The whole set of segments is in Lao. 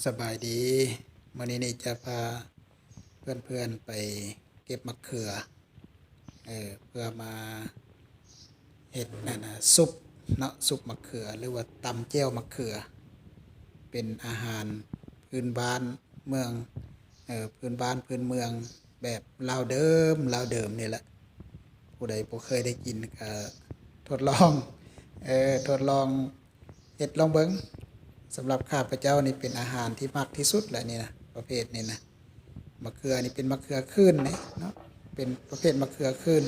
ສະບາຍດີ. ມື້ນີ້ນີ້ຈະພາເພື່ອນໆໄປເກັບໝາກເຂືອ ເອີ ເພື່ອມາເຮັດອັນນະ ຊຸບເນາະ, ຊຸບໝາກເຂືອ ຫຼືວ່າຕຳແຈ່ວໝາກເຂືອ. ເປັນອາຫານພື້ນບ້ານເມືອງ ເອີ ພື້ນບ້ານພື້ນເມືອງ ແບບລາວເດີມ ລາວເດີມນີ້ແຫຼະ. ຜູ້ໃດບໍ່ເຄີຍໄດ້ກິນກະທົດລອງ ເອີ ທົດລອງເຮັດລອງເບິ່ງ. ສຳລັບຂ້າພະເຈົ້ານີ້ເປັນອາຫານທີ່ມັກທີ່ສຸດແຫຼະນີ້ນະ ປະເພດນີ້ນະ. ໝາກເຂືອນີ້ເປັນໝາກເຂືອຂືນເດ້ເນາະ ເປັນປະເພດໝາກເຂືອຂືນ.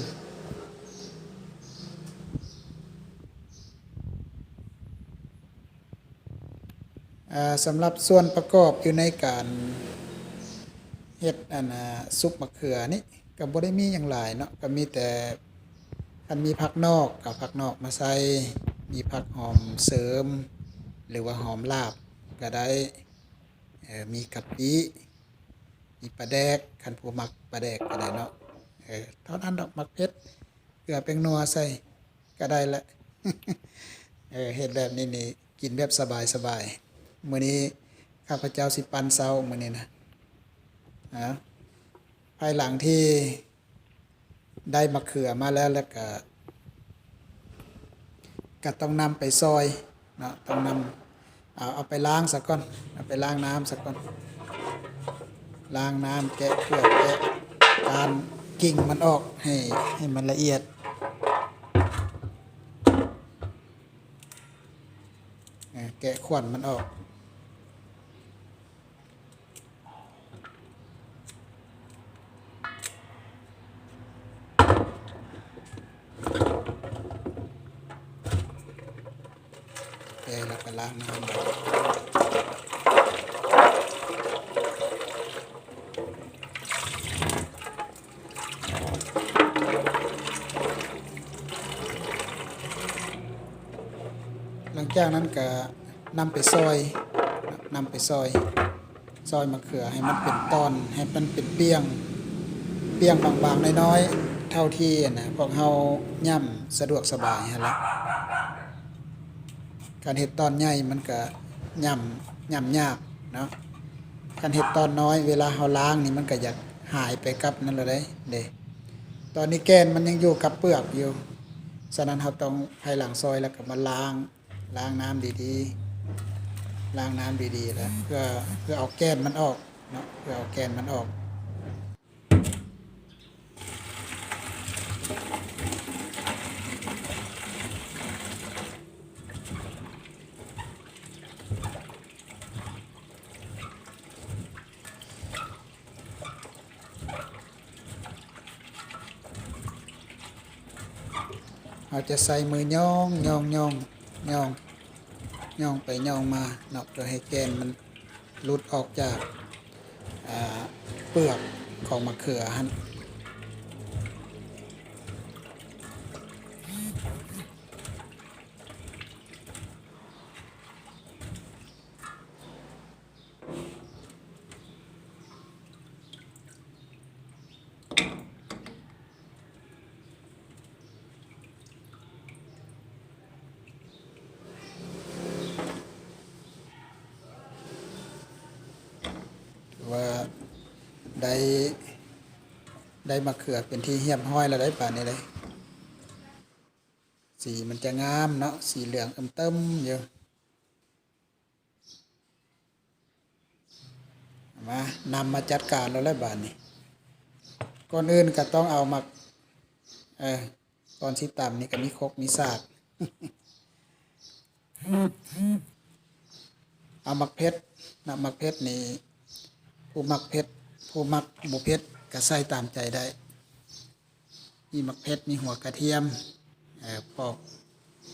ອ່າ ສຳລັບສ່ວນປະກອບຢູ່ໃນການເຮັດອັນນະ ຊຸບໝາກເຂືອນີ້ ກໍບໍ່ໄດ້ມີຫຍັງຫຼາຍເນາະ, ກໍມີແຕ່ຄັນມີຜັກນອກກໍເອົາຜັກນອກມາໃສ່, ມີຜັກຫອມເສີມ ຫຼືວ່າຫອມລາບກໍໄດ້, ເອີ ມີກະປິ ມີປາແດກ ຄັນຜູ້ມັກປາແດກກໍໄດ້ເນາະ. ເອີ ເທົ່ານັ້ນດອກ ໝາກເຜັດ ເກືອແປ້ງນົວໃສ່ກໍໄດ້ແຫຼະ. ເອີ ເຮັດແບບນີ້ນີ້ ກິນແບບສະບາຍໆ. ມື້ນີ້ຂ້າພະເຈົ້າຊິປັ້ນເຊົ້າມື້ນີ້ນະ. ອາ ພາຍຫຼັງທີ່ໄດ້ໝາກເຂືອມາແລ້ວ ແລ້ວກະ ກະຕ້ອງນຳໄປຊອຍເນາະ, ຕ້ອງນຳ ເອົາ ເອົາໄປລ້າງສາກ່ອນ ເອົາໄປລ້າງນ້ຳສາກ່ອນ, ລ້າງນ້ຳ ແກະເປືອກ ແກະກ້ານກິ່ງມັນອອກ ໃຫ້ ໃຫ້ມັນລະອຽດ ເອີ ແກະຂວັນມັນອອກ. ແກະແລ້ວກໍລ້າງນ້ຳ. ຫຼັງຈາກນັ້ນກໍນຳໄປຊອຍ ນຳໄປຊອຍ ຊອຍໝາກເຂືອໃຫ້ມັນເປັນຕ່ອນ ໃຫ້ມັນເປັນປ່ຽງ ປ່ຽງບາງໆ ນ້ອຍໆ ເທົ່າທີ່ອັນນະ ພວກເຮົາຫຍ້ຳສະດວກສະບາຍຫັ້ນລະ. ຄັນເຮັດຕ່ອນໃຫຍ່ມັນກະຫຍ້ຳ ຫຍ້ຳຍາກເນາະ, ຄັນເຮັດຕ່ອນນ້ອຍ ເວລາເຮົາລ້າງນີ້ມັນກະຢາກຫາຍໄປກັບນັ້ນແລ້ວເດ້. ຕອນນີ້ແກ່ນມັນຍັງຢູ່ກັບເປືອກຢູ່, ສະນັ້ນເຮົາຕ້ອງ ພາຍຫຼັງຊອຍແລ້ວກໍມາລ້າງ ລ້າງນ້ຳດີໆ ລ້າງນ້ຳດີໆ ແລ້ວເພື່ອ ເພື່ອເອົາແກ່ນມັນອອກເນາະ ເພື່ອເອົາແກ່ນມັນອອກ. ເຮົາຈະໃຊ້ມືຫຍ້ອງໆໆ ຫຍ້ອງ ຫຍ້ອງໄປຫຍ້ອງມາເນາະ ເພື່ອໃຫ້ແກ່ນມັນ ຫຼຸດອອກຈາກ ອ່າ ເປືອກຂອງໝາກເຂືອຫັ້ນ. ຖືວ່າໄດ້ ໄດ້ໝາກເຂືອເປັນທີ່ຮຽບຮ້ອຍແລ້ວໄດ໋ ບາດນີ້ເດ້. ສີມັນຈະງາມເນາະ ສີເຫຼືອງເອີ່ມເຕີມຢູ່. ມາ ນຳມາຈັດການແລ້ວແຫຼະບາດນີ້. ກ່ອນອື່ນກໍຕ້ອງເອົາໝາກ ເອີ ກ່ອນຊິຕຳນີ້ກໍມີຄົກມີສາກ. ເອົາໝາກເຜັດນະ ໝາກເຜັດນີ້ ຜູ້ມັກເຜັດ ຜູ້ມັກບໍ່ເຜັດກໍໃສ່ຕາມໃຈໄດ້. ມີໝາກເຜັດ ມີຫົວກະທຽມ ເອີ ປອກ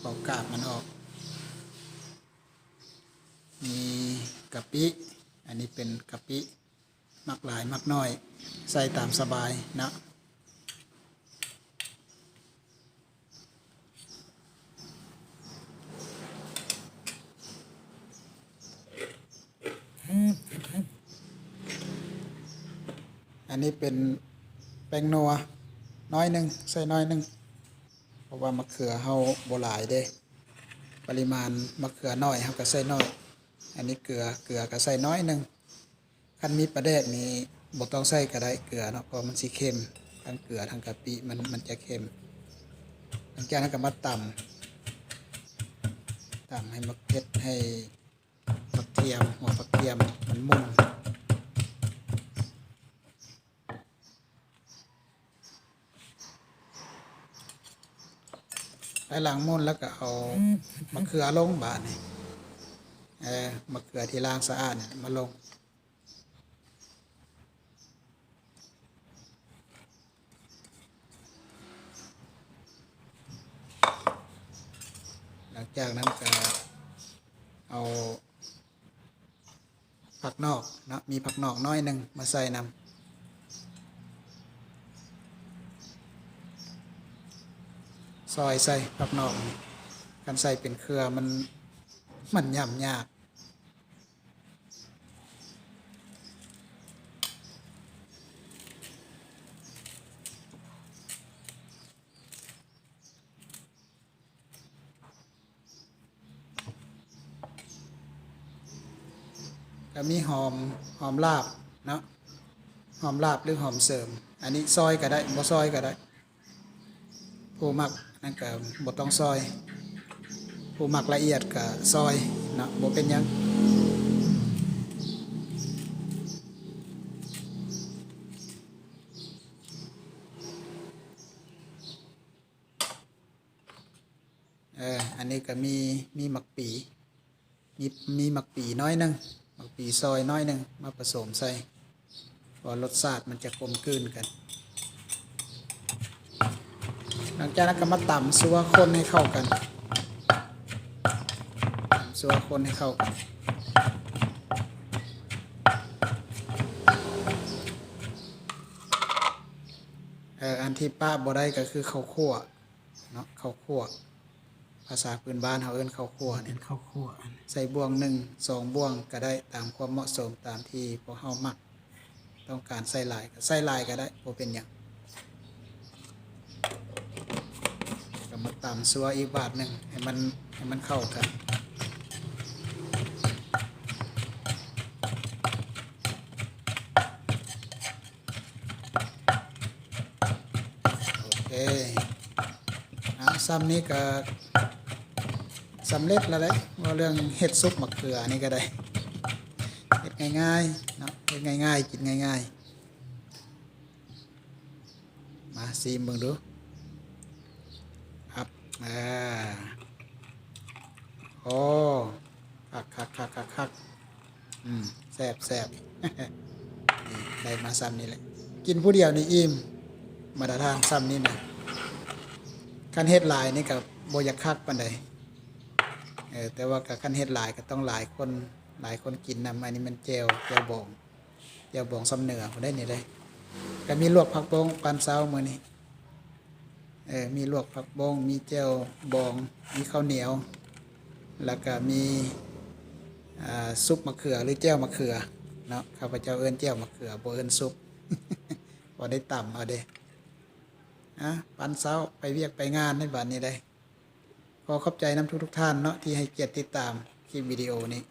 ປອກກາບມັນອອກ. ມີກະປິ ອັນນີ້ເປັນກະປິ ມັກຫຼາຍມັກໜ້ອຍ ໃສ່ຕາມສະບາຍເນາະ. ອັນນີ້ເປັນແປ້ງນົວໜ້ອຍໜຶ່ງ ໃສ່ໜ້ອຍໜຶ່ງ ເພາະວ່າມະເຂືອເຮົາບໍ່ຫຼາຍເດ້ ປະລິມານມະເຂືອໜ້ອຍ ເຮົາກໍໃສ່ໜ້ອຍ. ອັນນີ້ເກືອ ເກືອກໍໃສ່ໜ້ອຍໜຶ່ງ. ຄັນມີປາແດກນີ້ບໍ່ຕ້ອງໃສ່ກໍໄດ້ເກືອເນາະ ເພາະມັນຊິເຄັມ. ທັງເກືອທັງກະປິມັນ ມັນຈະເຄັມ. ຫຼັງຈາກນັ້ນກໍມາຕຳ ຕຳໃຫ້ໝາກເຜັດ ໃຫ້ຜັກທຽມ ຫົວຜັກທຽມມັນໝຸ່ນ. ໄປລ້າງໝຸ່ນແລ້ວກໍເອົາໝາກເຂືອລົງບາດນີ້ ເອີ ໝາກເຂືອທີ່ລ້າງສະອາດນີ້ມາລົງ. ຫຼັງຈາກນັ້ນກໍເອົາ ຜັກນອກເນາະ ມີຜັກນອກໜ້ອຍໜຶ່ງມາໃສ່ນຳ ຊອຍໃສ່ຜັກນອກນີ້. ຄັນໃສ່ເປັນເຄືອມັນ ມັນຫຍ້ຳຍາກ. ກໍມີຫອມ ຫອມລາບເນາະ ຫອມລາບ ຫຼື ຫອມເສີມ. ອັນນີ້ຊອຍກໍໄດ້ ບໍ່ຊອຍກໍໄດ້ ຜູ້ມັກນັ້ນກໍບໍ່ຕ້ອງຊອຍ ຜູ້ມັກລະອຽດກໍຊອຍເນາະ ບໍ່ເປັນຫຍັງ. ເອີ ອັນນີ້ກໍມີ ມີໝາກປີ ມີ ມີໝາກປີໜ້ອຍໜຶ່ງ ໝາກປີຊອຍໜ້ອຍໜຶ່ງມາປະສົມໃສ່ ເພາະວ່າລົດຊາດມັນຈະກົມກືນກັນ. ຫຼັງຈາກນັ້ນກໍມາຕຳຊົ່ວຄົນໃຫ້ເຂົ້າກັນ ຕຳຊົ່ວຄົນໃຫ້ເຂົ້າກັນ. ເອີ ອັນທີ່ປະບໍ່ໄດ້ກໍຄືເຂົ້າຂົ້ວ ເນາະ ເຂົ້າຂົ້ວ ພາສາພື້ນບ້ານເຮົາເອີ້ນເຂົ້າຂົ້ວນີ້ ເປັນເຂົ້າຂົ້ວ ໃສ່ບ່ວງໜຶ່ງ ສອງບ່ວງກໍໄດ້ ຕາມຄວາມເໝາະສົມ ຕາມທີ່ພວກເຮົາມັກ ຕ້ອງການໃສ່ຫຼາຍກໍໃສ່ຫຼາຍກໍໄດ້ ບໍ່ເປັນຫຍັງ. ກໍມາຕຳຊົ່ວອີກບາດໜຶ່ງ ໃຫ້ມັນ ໃຫ້ມັນເຂົ້າກັນ. ໂອເຄ ເອົາ ຊ່ຳນີ້ກໍສຳເລັດແລ້ວແຫຼະ ເວົ້າເລື່ອງເຮັດຊຸບໝາກເຂືອນີ້ກໍໄດ້ ເຮັດງ່າຍໆເນາະ ເຮັດງ່າຍໆ ກິນງ່າຍໆ. ມາຊີມເບິ່ງດູ ຄັບ ເອີ ໂອ້ ຄັກໆໆໆ ອືມ ແຊບໆ ນີ້ ໄດ້ມາຊ່ຳນີ້ແຫຼະ ກິນຜູ້ດຽວນີ້ອີ່ມ ມາດຕະຖານຊ່ຳນີ້ນະ. ຄັນເຮັດຫຼາຍນີ້ກໍບໍ່ຢາກຄັກປານໃດ ເອີ ແຕ່ວ່າກໍຄັນເຮັດຫຼາຍກໍຕ້ອງຫຼາຍຄົນ ຫຼາຍຄົນກິນນຳ. ອັນນີ້ແມ່ນແຈ່ວ ແຈ່ວບອງ ແຈ່ວບອງຊຳເໜືອພຸ້ນເດ້ນີ້ເດ້. ກໍມີລວກຜັກບົ້ງ ປັນເຊົ້າມື້ນີ້ ເອີ ມີລວກຜັກບົ້ງ ມີແຈ່ວບອງ ມີເຂົ້າໜຽວ ແລ້ວກໍມີ ອ່າ ຊຸບມະເຂືອ ຫຼື ແຈ່ວມະເຂືອເນາະ. ຂ້າພະເຈົ້າເອີ້ນແຈ່ວມະເຂືອ ບໍ່ເອີ້ນຊຸບ ພໍໄດ້ຕຳເອົາເດ້. ອາ ປັນເຊົ້າ ໄປວຽກໄປງານໃນບາດນີ້ເດ້. ຂໍຂອບໃຈນຳທຸກໆທ່ານເນາະ ທີ່ໃຫ້ກຽດຕິດຕາມຄລິບວິດີໂອນີ້.